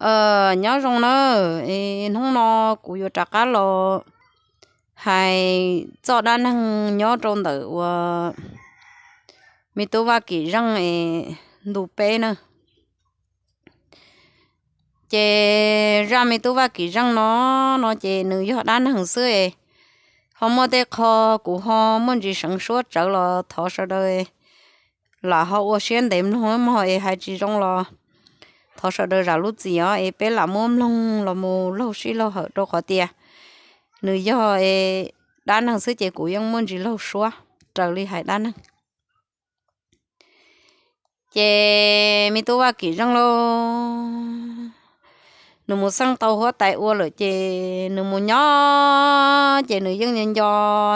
Nyob zoo nawb, hnub no kuv yuav rov qab los hais txoj dab neeg nyob rau ntawm uas me tub Vaj Kim Zeej es ntu peb na. Ces zaj me tub Vaj Kim Zeej no, no ces nws yog dab neeg xwb es ho muaj tej qho kuv ho muaj ntsis seev suab tsawv los thov sawv daws lam ho ua siab ntev mloog mog es hais tsis zoo los thov sawv daws zam lub txim os es peb lam muab mloog los mus laug sij laug hawm rau qhov tias nws yog dab neeg xwb ces kuv yeej muaj ntsis laug suab raws li hais dab neeg. Ces me tub Vaj Kim Zeej lauj, nws mus xeej tau huab tais ua lawm ces nws mus nyob ces nws yeej nco nco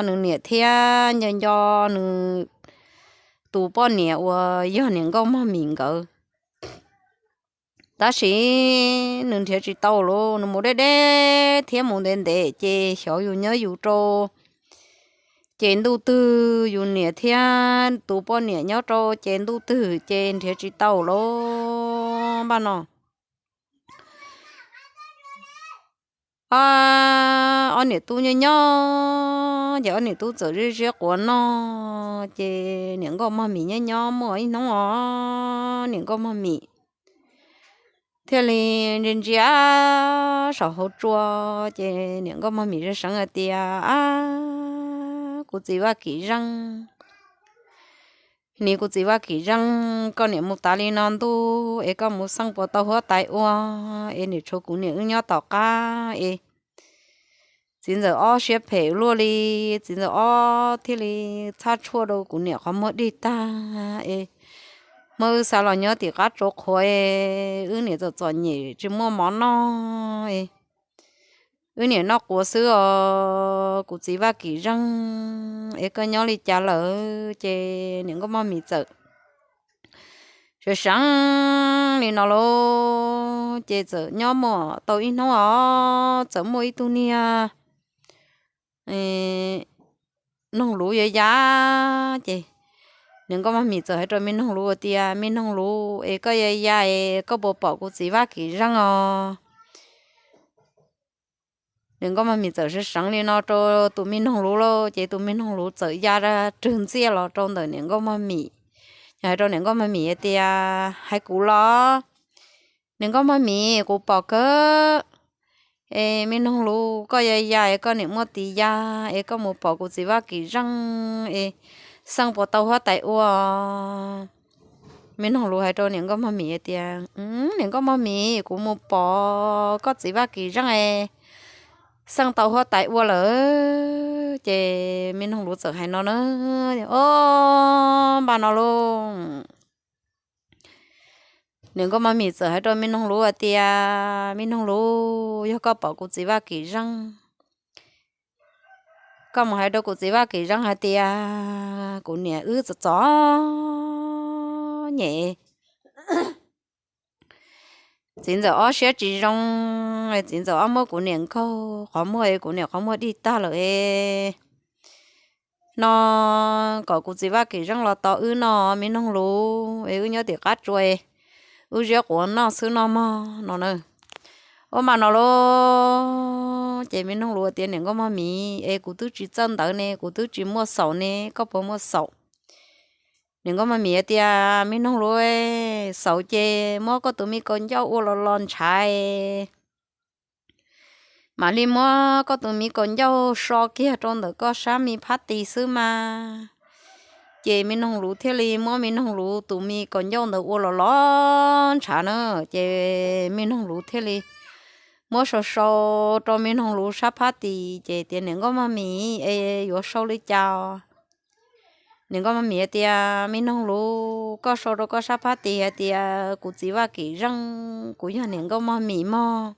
nws niam thiab nco nco nws tus poj niam uas yog niam nkauj mog mim nkawd. Tab sis nws nrhiav tsis tau lauj, nws mus deb deb thiab mus ntev ntev ces xyov yus nyob yus rau ces ntuj twg yus niam thiab tus poj niam nyob rau ces ntuj twg ces nrhiav tsis tau lauj. Npaj no ob niam tub nyob nyob ces ob niam tub txawm ziab ziab quav noj ces niam nkauj mog mim nyob nyob muaj ib hnub os niam nkauj mog mim thiaj li ntsia ntsia saum hauv tsua ces niam nkauj mog mim seev seev hais tias, Ab, kuv txiv Vaj Kim Zeej, nim kuv txiv Vaj Kim Zeej, koj niam mus tav li no ntuj es koj mus xeej puas tau huab tais ua es niam tshuav kuv niam wb nyob tom qab es txiv ntxawm ob siab phem luaj li, txiv ntxawm ob thiaj li txhab tshuaj rau kuv niam qhov muag dig tag es muab wb xa los nyob tim qab tsua qhuav es wb niam txom txom nyem tsis muaj mov noj es wb niam noj quav xwb os kuv txiv Vaj Kim Zeej, es koj nyob li cas lawm? Ces niam nkauj mog mim txawm seev seev li no lauj, ces txawm nyob muaj tau ib hnub os txawm muaj ib tug niag noog luv ya ya ces niam nkauj mog mim txawm hais rau me noog luv tias, Me noog luv, es koj ya ya es koj puas pom kuv txiv Vaj Kim Zeej os? Niam nkauj mog mim txawm seev seev li no rau tus me noog luv lauj, ces tus me noog luv txawm ya rwg ntxiaj los rau ntawm niam nkauj mog mim, hais rau niam nkauj mog mim hais tias, Hais kuv los? Niam nkauj mog mim, kuv pom kawg. Es me noog luv, koj ya ya es koj niam muaj tis ya es koj mus pom kuv txiv Vaj Kim Zeej es xeej puas tau huab tais ua? Me noog luv hais rau niam nkauj mog mim hais tias, Niam nkauj mog mim, kuv mus pom koj txiv Vaj Kim Zeej es xeej tau huab tais ua lawm. Ces me noog luv txawm hais no na, Ob, npaj no lauj. Niam nkauj mog mim txawm hais rau me noog luv hais tias, Me noog luv, yog koj pom kuv txiv Vaj Kim Zeej, koj mus hais rau kuv txiv Vaj Kim Zeej hais tias kuv niam wb txom txom nyem, txiv ntxawm ob siab tsis zoo, txiv ntxawm ob muab kuv niam nkaug qhov muag es kuv niam qhov muag dig tag lawm es no kom kuv txiv Vaj Kim Zeej los tos wb noj me noog luv es wb nyob tim qab tsua es wb ziab quav noj xwb no mog no na. Ua mas no lauj, ces me noog luv tias, Niam nkauj mog mim es kuv twb tsis txawj ntawv ne, kuv twb tsis muaj xaum ne, koj puas muaj xaum? Niam nkauj mog mim tias, Me noog luv, xaum ces muab koj tus me kaus ncauj ua los los ntshav, mam li muab koj tus me kaus ncauj so kiag rau ntawm koj sab me phab tis xwb mas. Ces me noog luv thiaj li muab me noog luv tus me kaus ncauj ntawd ua los los ntshav na, ces me noog luv thiaj li muab sau sau rau me noog luv sab phab tis ces tias, Niam nkauj mog mim es yuav sau li cas? Niam nkauj mog mim tias, Me noog luv, koj sau rau koj sab phab tis hais tias kuv txiv Vaj Kim Zeej, kuv yog niam nkauj mog mim mog,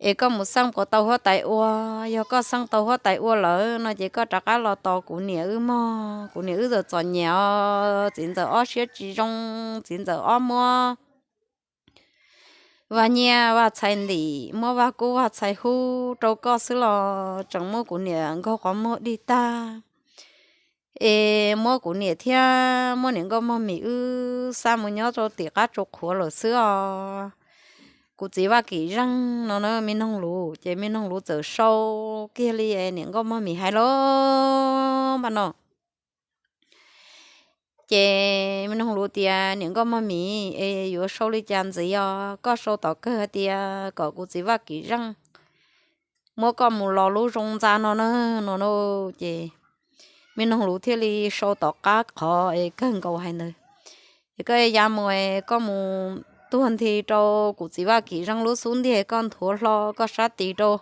es koj mus xeej puas tau huab tais ua. Yog koj xeej tau huab tais ua lawm no ces koj rov qab los tos kuv niam wb mog, kuv niam wb txom txom nyem os, txiv ntxawm ob siab tsis zoo, txiv ntxawm ob muab vaj nyiaj vaj txhais ntim, muab vaj kub vaj txhais hub rau koj xwb los tseem muab kuv niam nkaug qhov muag dig tag, es muab kuv niam thiab muab niam nkauj mog mim wb xa mus nyob rau tim qab tsu qhuav lawm xwb os. kuv txiv Vaj Kim Zeej no na, Me Noog Luv. Ces Me Noog Luv txawm sau kiag li niam nkauj mog mis hais lawm npaum no. Ces Me Noog Luv tias, Niam nkauj mog mis, es yuav sau li cas ntxiv os? Koj sau tom kawg hais tias kom kuv txiv Vaj Kim Zeej muab koj mus los lub zoo ntxa no na, no na. Ces Me Noog Luv thiaj li sau tom qab qhov es kawg nkaus hais ntawd, Es koj ya mus es koj mus tuag nthi rau kuv txiv Vaj Kim Zeej lub xub ntiag, koj nthuav hlo koj sab tis rau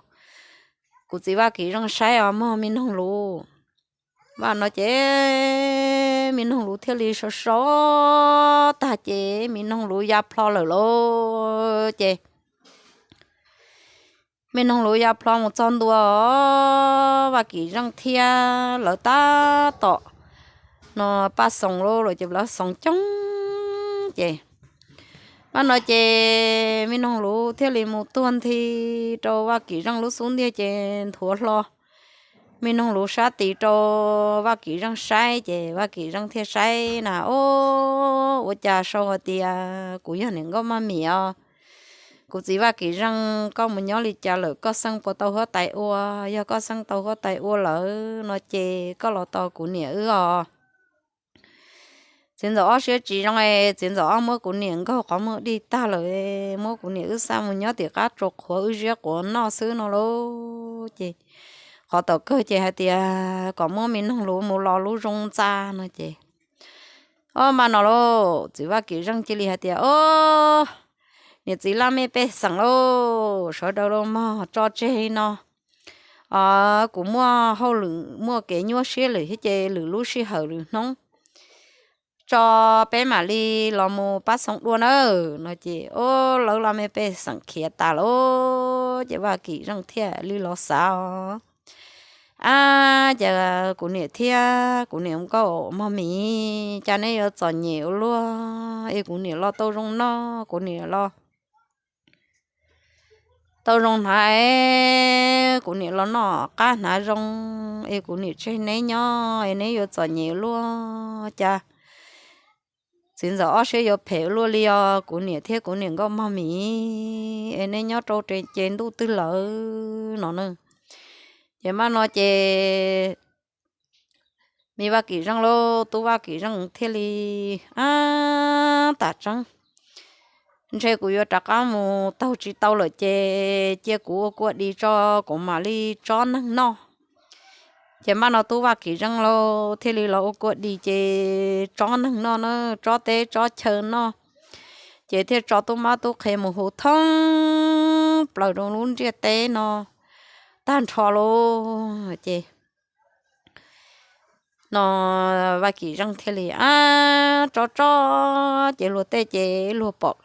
kuv txiv Vaj Kim Zeej saib os mog Me Noog Luv. Npaum no ces Me Noog Luv thiaj li sau sau tag ces Me Noog Luv ya plho lawm lauj. Ces Me Noog Luv ya plho mus txog ntua, Vaj Kim Zeej thiab lawv tab tom no paj xoos lauj, lawv ces lawv xoos coob ces, npaum no ces Me Noog Luv thiaj li mus tuag nthi rau Vaj Kim Zeej lub xub ntiag ces nthuav hlo Me Noog Luv sab tis rau Vaj Kim Zeej saib ces Vaj Kim Zeej thiaj saib na, Ob, ua cas sau hais tias kuv yog niam nkauj mog mis os? Kuv txiv Vaj Kim Zeej, koj mus nyob li cas lawm? Koj xeej puas tau huab tais ua? Yog koj xeej tau huab tais ua lawm no ces koj los tos kuv niam wb os. Txiv ntxawm ob siab tsis zoo es txiv ntxawm ob muab kuv niam nkaug qhov muag dig tag lawm, muab kuv niam wb xa mus nyob tim qab tsua qhuav wb ziab quav noj xwb no lauj. Ces qhov tom kawg ces hais tias kom muab Me Noog Luv mus los lub zoo ntxa no ces, ob, npaum no lauj, txiv Vaj Kim Zeej cia li hais tias, Ob, niam txiv laj mej pej xeem lauj, sawv daws los mog, tso tseg no. Kuv muaj hauj lwm muaj kev nyuaj siab lawm thiab ces lwm lub sij hawm lwm hnub tso peb mam li los mus pab xoo dua nawb no ces, ob, lawv laj mej pej xeem khiav tas lawm ces Vaj Kim Zeej thiaj li los xav os, Ab, ces kuv niam thiab kuv niam nkauj mog mis, cas neb yuav txom nyem ua luaj es kuv niam los tau zoo noj, kuv niam los tau zoo hnav, kuv niam los noj qab hnav zoo es kuv niam tseg neb nyob es neb yuav txom nyem ua luaj cas txiv ntxawm ob siab yuav phem ua luaj li os kuv niam thiab kuv niam nkauj mog mis, es neb nyob rau ces ntuj twg lawm no na. Ces npaum no ces Me Vaj Kim Zeej lauj, Tub Vaj Kim Zeej thiaj li, Ab, tam tseeb ntshe kuv yuav rov qab mus taug tsis tau lawm ces cia kuv ua kua dis tso, kuv mam li tsob neeg noj. Ces npaum no Tub Vaj Kim Zeej lauj thiaj li los ua kua dis ces tsob neeg noj na, tsob teb tsob chaw noj. Ces thiaj tso tub mab tub qhe mus hu thoob plaws rau lub ntiaj teb no tag nrho lauj. Ces no Vaj Kim Zeej thiaj li, Ab, tsob tsob ces luag tej ces luag pom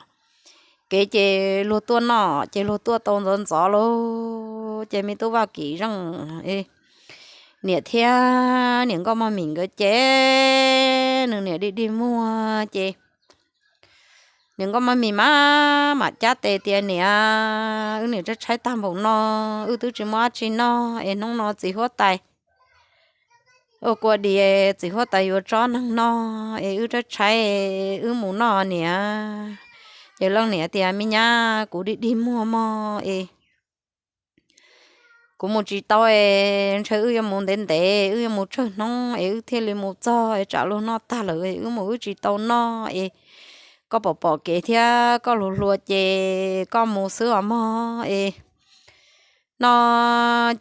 kev ces luag tuaj noj ces luag tuaj tau ntxov ntxov lauj. Ces Me Tub Vaj Kim Zeej niam thiab niam nkauj mog mis nkawd ces nws niam dig dig muag ces niam nkauj mog mis mas mam cab tes tias, Niam, wb niam tshaib tshaib tag npaum no, wb twb tsis muaj dab tsi noj es hnub no txiv huab tais ua kua dis, txiv huab tais yuav tsob neeg noj es wb tshaib tshaib, wb mus noj niam. Ces leej niam tias, Me nyab, kuv dig dig muag mog es kuv mus tsis tau es ntshe wb yuav mus ntev ntev, wb yuav mus tsawg hnub es wb thiaj li mus txog es tsam luag noj tag lawm es wb mus wb tsis tau noj es koj pom pom kev thiab koj hluas hluas ces koj mus xwb os mog es no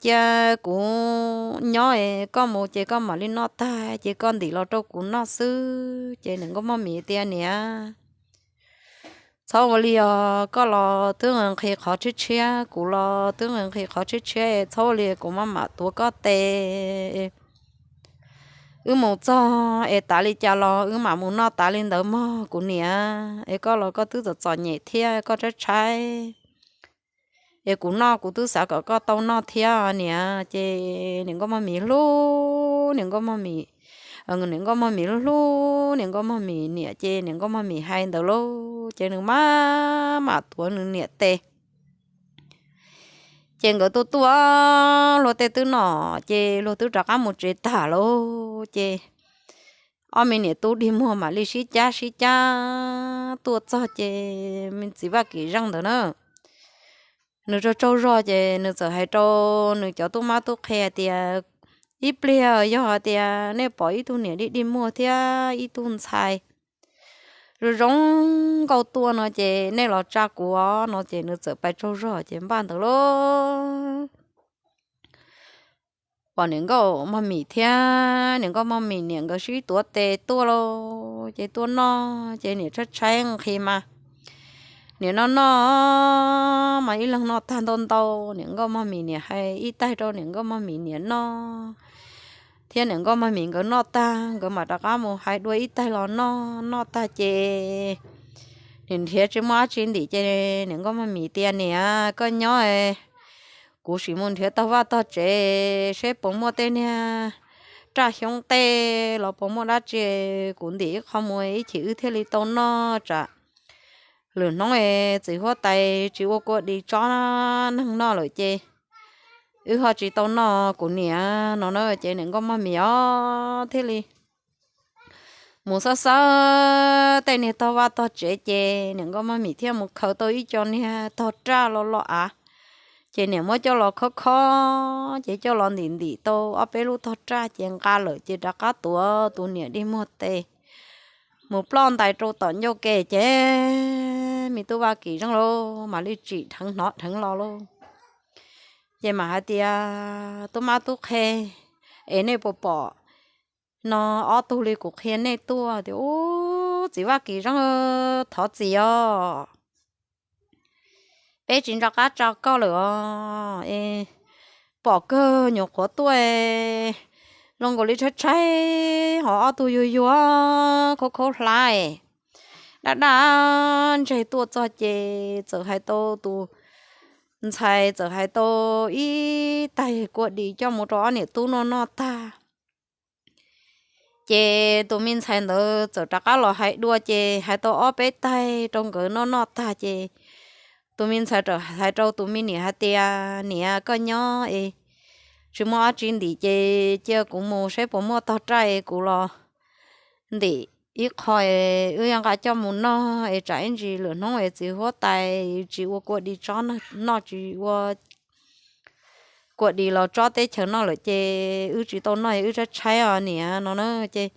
cia kuv nyob es koj mus ces koj mam li noj tag ces koj ntim los rau kuv noj xwb. Ces niam nkauj mog mis tias, Niam, txhob ua li os, koj los twb nqhis qhov tshiab tshiab, kuv los twb nqhis qhov tshiab tshiab, txhob ua li, kuv maj mam tuav koj tes, wb mus txog es tas li cas los wb mam mus noj tas li ntawd mog kuv niam. Es koj los koj twb txom txom nyem thiab koj tshaib tshaib es kuv noj kuv twb xav kom koj tau noj thiab niam. Ces niam nkauj mog mis hlub niam nkauj mog mis, niam nkauj mog mis hlub hlub niam nkauj mog mis niam ces niam nkauj mog mis hais ntawd lauj ces nws maj mam tuav nws niam tes. Ces nkawd tuaj tuaj luag tej twb noj ces luag twb rov qab mus tsev tag lauj. Ces ob me niam tub dig muag mam li sib cab sib cab tuaj txog ces me txiv Vaj Kim Zeej ntawd na nws tsaug tsaug zog ces nws txawm hais rau nws cov tub mab tub qhe hais tias, ib pliag yog hais tias nej pom ib tug niam dig dig muag thiab ib tug ntxhais zoo zoo nkauj tuaj no ces nej los tsa kuv os no ces nws txawm pais tsaug zog ces npaj ntawd lauj. Pom niam nkauj mog mim thiab niam nkauj mog mim niam nkawd sib tuav tes tuaj lauj, ces tuaj noj ces niam tshaib tshaib nqhis mas niam noj noj mas ib leeg noj tag ntau ntau, niam nkauj mog mim niam hais ib taig rau niam nkauj mog mim niam noj, thiab niam nkauj mog mim nkawd noj tag nkawd mam rov qab mus hais dua ib taig los noj. Noj tag ces niam nrhiav tsis muaj dab tsi ntim ces niam nkauj mog mim tias, niam, koj nyob, kuv sim mus nrhiav tog vaj tog tsev seb puas muaj tej niag raj xyoob tej los puas muaj dab tsi, kuv ntim ib qho mus ib chim wb thiaj li tau noj, tsam lwm hnub txiv huab tais tsis ua kua dis tsob neeg noj lawm ces wb ho tsis tau noj kuv niam no na. Ces niam nkauj mog mim os thiaj li mus xawb xawb tej niag tog vaj tog tsev ces niam nkauj mog mim thiaj mus khaws tau ib co niag tog raj lo lo av, ces niam muab coj los khob khob ces coj los ntim ntim tau ob peb lub tog raj ces nqa lawm ces rov qab tuav tus niam dig muag tes mus ploj ntais rau tom ncauj ke ces me tub Vaj Kim Zeej lauj mam li tsim dheev hnov dheev los lauj. Ces mam hais tias, tub mab tub qhe, es nej puas pom no ob tug li kuv qhia nej tuaj? Tias, ub, txiv Vaj Kim Zeej, thov txim os, peb tsis nco qab tsa koj lawm os. Pom kawg nyuam qhuav tuaj zoo nkaus li tshaib tshaib, ho ob tug yuag yuag khaub khaub hlab, daj daj ntseg tuaj txog ces txawm hais tau tus ntxhais txawm hais tau ib taig kua dis coj mus rau ob niam tub noj noj tag ces tus me ntxhais ntawd txawm rov qab los hais dua ces hais tau ob peb taig rau nkawd noj noj tag ces tus me ntxhais txawm hais rau tus me niam hais tias, niam, koj nyob es tsis muaj dab tsi ntim ces cia kuv mus saib puas muaj tog raj es kuv los ntim ib qho es wb yuav nqa coj mus noj es tsam ib ntsis lwm hnub es txiv huab tais tsis ua kua dis tsob noj tsis ua kua dis los tsob teb chaws noj lawm ces wb tsis tau noj wb tshaib tshaib os niam no na. Ces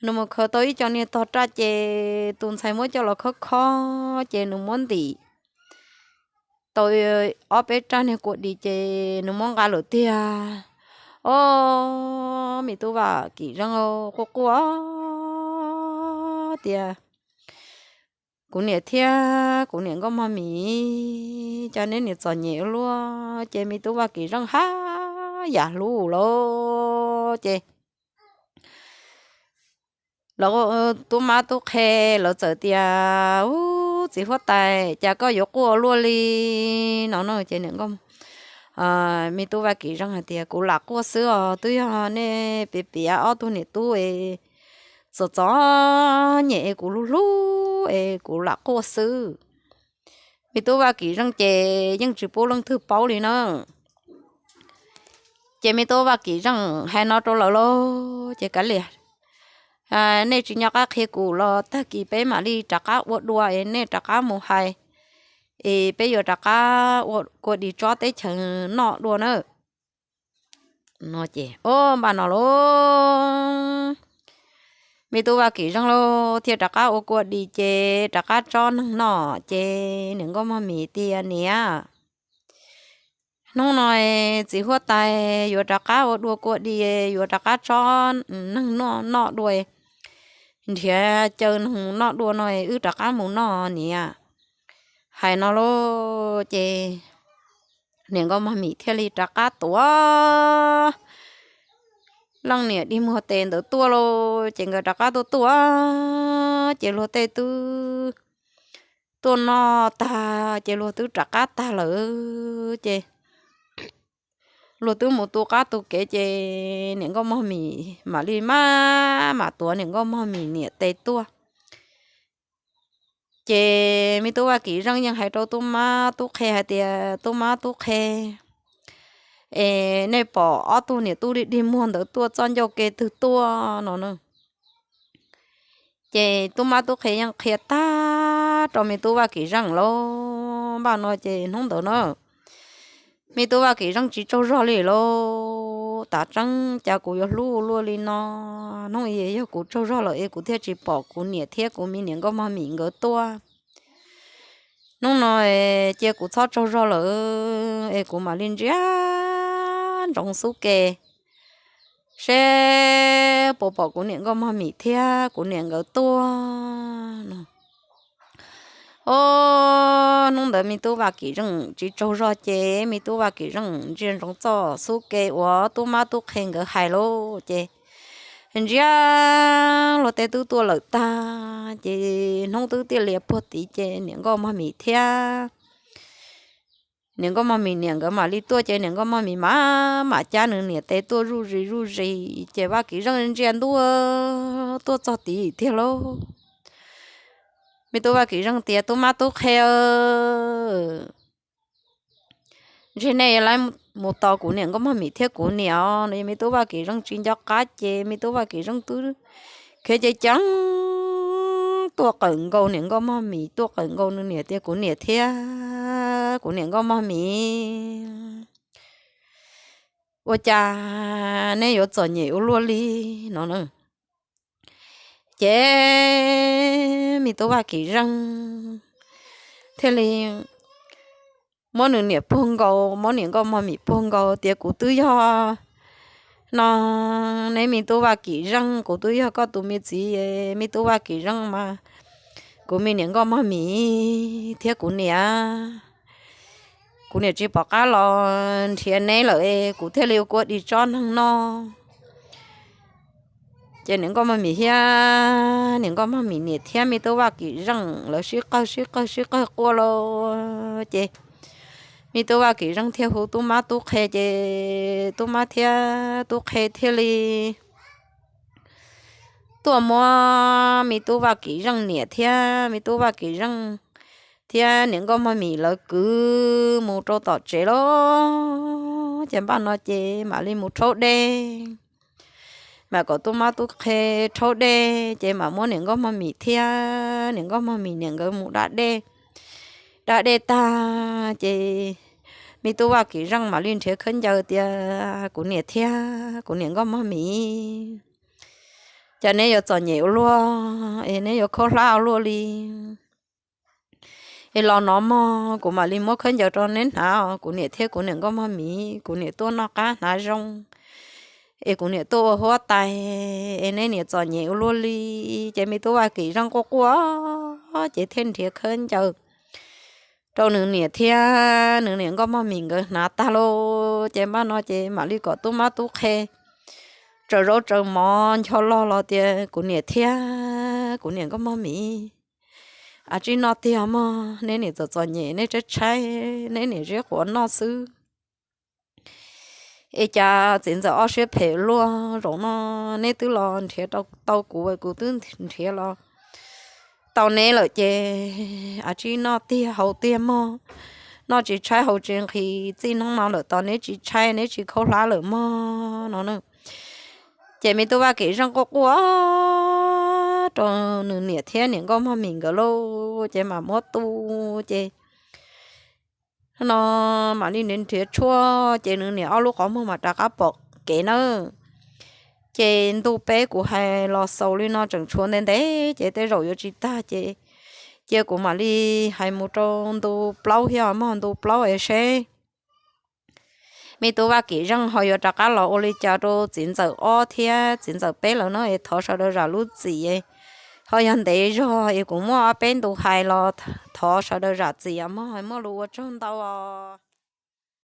nws mus khaws tau ib co niag tog raj ces tus ntxhais muab coj los khob khob ces nws muab ntim tau ob peb raj niag kua dis ces nws muab nqa lawm tiag. Ob, me tub Vaj Kim Zeej quaj quaj tias, kuv niam thiab kuv niam nkauj mog mim, cas neb niam txom nyem ua luaj. Ces me tub Vaj Kim Zeej haj yam hlub lawm ces lawv tub mab tub qhe lawv txawm tias, ub, txiv huab tais, cas koj yuav quaj ua luaj li no no. Ces me tub Vaj Kim Zeej hais tias, kuv lam quaj xwb os, twb yog nej piav piav ob tug niam tub es txom txom nyem es kuv hlub hlub es kuv lam quaj xwb. Me tub Vaj Kim Zeej ces yeej tsis pub leej twg paub li na. Ces me tub Vaj Kim Zeej hais no rau lawv lauj, ces kav liam, nej tsis nco qab qhia kuv los tag kis peb mam li rov qab ua dua es nej rov qab mus hais es peb yuav rov qab ua kua dis tsob teb chaws noj dua na. Ces ua npaj no lauj, me tub Vaj Kim Zeej lauj thiaj rov qab ua kua dis ces rov qab tsob neeg noj ces niam nkauj mog mim tias, niam, hnub no txiv huab tais yuav rov qab ua dua kua dis, yuav rov qab tsob neeg noj dua, nrhiav caw neeg noj dua no wb rov qab mus noj niam. Hais no lauj ces niam nkauj mog mim thiaj li rov qab tuav leej niam dig muag tes ntawd tuaj lauj. Ces nkawd rov qab tuaj tuaj ces luag tej twb tuaj noj tag ces luag twb rov qab tag lawm ces luag twb mus tu qab tu kev ces niam nkauj mog mim mam li maj mam tuav niam nkauj mog mim niam tes tuaj. Ces me tub Vaj Kim Zeej yeej hais rau tub mab tub qhe hais tias, tub mab tub qhe, es nej pom ob tug niam tub dig dig muag ntawd tuaj txoj ncauj ke twg tuaj no na. Ces tub mab tub qhe yeej qhia tag rau me tub Vaj Kim Zeej lauj. npaj no ces hnub ntawd na, me tub Vaj Kim Zeej tsis tsaug zog li lauj. Tav tseeb cas kuv yuav hlub ua luaj li no, hnub i yog kuv tsaug zog lawm es kuv thiaj tsis pom kuv niam thiab kuv me niam Nkauj Mog Mim nkawd tuaj. Hnub no cia kuv txhob tsaug zog lawm es kuv mam li ntsia ntsoov xub ke seb puas pom kuv niam Nkauj Mog Mim thiab kuv niam nkawd tuaj no. Os, hnub ntawd me tub Vaj Kim Zeej tsis tsaug zog ces me tub Vaj Kim Zeej ntsia ntsoov txoj xub ke uas tub mab tub qhe nkawd hais lauj ces ntsia luag tej twb tuaj lawm tag ces hnub twb tiaj lias puag tid ces niam Nkauj Mog Mim thiab niam Nkauj Mog Mim niam nkawd mam li tuaj ces niam Nkauj Mog Mim mam mam cab nws niam tes tuaj zuj zis zuj zis ces Vaj Kim Zeej ntsia ntua tuaj txog tid tiag lauj. Me tub Vaj Kim Zeej tias, Tub mab tub qhe, ntshe nej yuav mus tos kuv niam Nkauj Mog Mim thiab kuv niam os. Me tub Vaj Kim Zeej tsis nco qab ces me tub Vaj Kim Zeej twb khiav ceev ceev tuaj qawm nkaus niam Nkauj Mog Mim, tuaj qawm nkaus nws niam tias, Kuv niam thiab kuv niam Nkauj Mog Mim, ua cas neb yuav txom nyem ua luaj li no na? Ces me tub Vaj Kim Zeej thiaj li muab nws niam puag nkaus, muab niam Nkauj Mog Mim puag nkaus tias, Kuv twb yog no, neb me tub Vaj Kim Zeej, kuv twb yog koj tus me txiv. Me tub Vaj Kim Zeej mas kuv me niam Nkauj Mog Mim thiab kuv niam, kuv niam tsis pom qab los nrhiav neb lawm es kuv thiaj li ua kua dig tsob neeg no. Ces niam Nkauj Mog Mim thiab niam Nkauj Mog Mim niam thiab me tub Vaj Kim Zeej lawv sib qawg sib qawg sib qawg quaj lauj. Ces me tub Vaj Kim Zeej thiaj hu tub mab tub qhe, ces tub mab thiab tub qhe thiaj li tuaj muab me tub Vaj Kim Zeej niam thiab me tub Vaj Kim Zeej thiab niam Nkauj Mog Mim lawv kwv mus rau tom tsev lauj. Ces npaj no ces mam li mus rhaub dej, mam kom tub mab tub qhe rhaub dej, ces mam muab niam Nkauj Mog Mim thiab niam Nkauj Mog Mim niam nkawd mus da dej. Da dej tag ces me tub Vaj Kim Zeej mam li nrhiav khaub ncaws tias, Kuv niam thiab kuv niam Nkauj Mog Mim, cas neb yuav txom nyem ua luaj es neb yuav khaub hlab ua luaj li? Es los no mog, kuv mam li muab khaub ncaws rau neb hnav os. Kuv niam thiab kuv niam Nkauj Mog Mim, kuv niam tuaj noj qab hnav zoo, es kuv niam tuaj ua huab tais, es neb niam txom nyem ua luaj li. Ces me tub Vaj Kim Zeej quaj quaj, ces thiaj nrhiav khaub ncaws rau nws niam thiab nws niam Nkauj Mog Mim nkawd hnav tag lauj. Ces npaj no ces mam li kom tub mab tub qhe tsaws zaub tsaws mov ncho log los tias, Kuv niam thiab kuv niam Nkauj Mog Mim, a tsij noj tiag mog, neb niam txom txom nyem, neb tshaib tshaib, neb niam ziab quav noj xwb. Es cas txiv ntxawm ob siab phem luaj, zaum no neb twb los nrhiav tau kuv, kuv twb nrhiav los tau neb lawm ces a tsij noj tiag haus tiag mog, noj tsis tshaib haus tsis nqhis, txij hnub no lawm tos neb tsis tshaib neb tsis khaub hlab lawm mog no. Ces me tub Vaj Kim Zeej quaj quaj rau nws niam thiab niam Nkauj Mog Mim nkawd lauj, ces mam muab tu, ces no mam li nrhiav tshuaj, ces nws niam ob lub qhov muag mam rov qab pom kev nawb. Ces ntu peb kuv hais los xaus li no tseem tshuav ntev ntev, ces tej zaum yuav tsis tag, ces cia kuv mam li hais mus rau ntu plaub thiab mog, ntu plaub es seb me tub Vaj Kim Zeej ho yuav rov qab los ua li cas rau txiv ntxawm ob thiab txiv ntxawm peb lawm no. Es thov sawv daws zam lub txim, ho yog ntev zog es kuv muaj ob peb ntu hais los thov sawv daws zam txim os mog, muaj lus ua tsaug ntau os.